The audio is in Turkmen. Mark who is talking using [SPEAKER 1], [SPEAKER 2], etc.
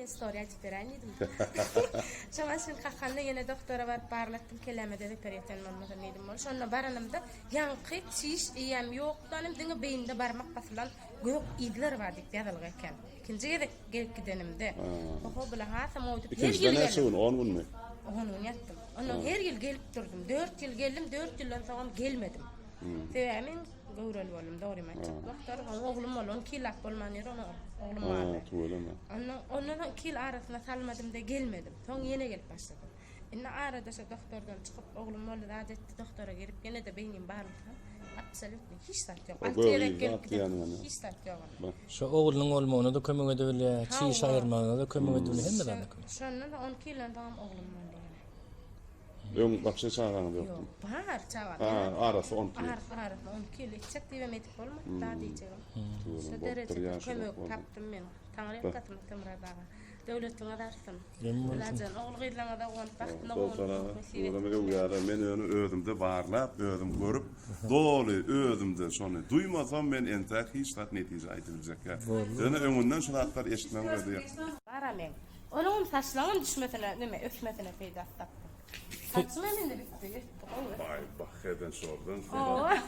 [SPEAKER 1] Men story aýdyp beräýin diýdim. Şo maşyn kakanda ýene doktora baryp barlatdym, kelläme-de zeper ýeten bolmasyn diýdim. Bol şonda baranymda ýaňky çiş eýýäm ýokdy, hanym diňe beýnide barmak basylan gök yzlar bar diýip ýazylgy eken. Ikinji gezek gelip gidenimde. Oho bula hasam oýdup her ýyl
[SPEAKER 2] Ikinjide näçe gün, on günmi?
[SPEAKER 1] On gün ýatdym. Ondan her ýyl gelip durdum. Dört ýyl geldim, dört ýyldan soňam gelmedim. Sebäbi men göwreli boldum, dogrymy aýtjak. Doktor, oglum boldy, 12 ýyllap bolman ýör, onuň oglum bardy.
[SPEAKER 2] Tüweleme.
[SPEAKER 1] Ondan, ondan soň 2 ýyl arasyna salmadym-da gelmedim. Soň ýene gelip başladym. Indi arada şo doktordan çykyp, oglum boldy, zat etdi, doktora girip, ýene-de beýnim barlasam, absolýutno hiç zat ýok. Alty gezek gelip giden, hiç zat ýok onda.
[SPEAKER 3] Şo oglunyň bolmagyna-da kömek edebilýär, çiş aýyrmagyna-da kömek edebilýär, hemme zada kömek.
[SPEAKER 1] Şondan soň 12 ýyldan soňam oglum boldy ýene.
[SPEAKER 2] Öň wapşe çagaňyz ýokmy?
[SPEAKER 1] Ýok, bar çagam.
[SPEAKER 2] Ha, arasy 12 ýyl.
[SPEAKER 1] Arasy arasy 12 ýyl etjek diýibem edip bolmady da diýjegim. Şu derejede kömek tapdym men. Taňry ýalkasyn Atamyrat aga. Döwletiňiz artsyn. Allajan ogul gyzlaňyza guwanyp bagtyna guwanyp nesip etsin.
[SPEAKER 2] Öwýärler. Men ony özümde barlap, özüm görüp, doly özümde şony duýmasam men entäk hiç zat netije aýdybiljek ýa. Ýöne öňünden şu zatlary eşitmegiň özi.
[SPEAKER 1] Bar-a meň. Onuňam saçlaňam düşmesine neme ösmesine peýdasy tapdym. Saçym hem indi bitdi, ösdi gowy.
[SPEAKER 2] Baý bah head and shoulder.
[SPEAKER 1] Hawa.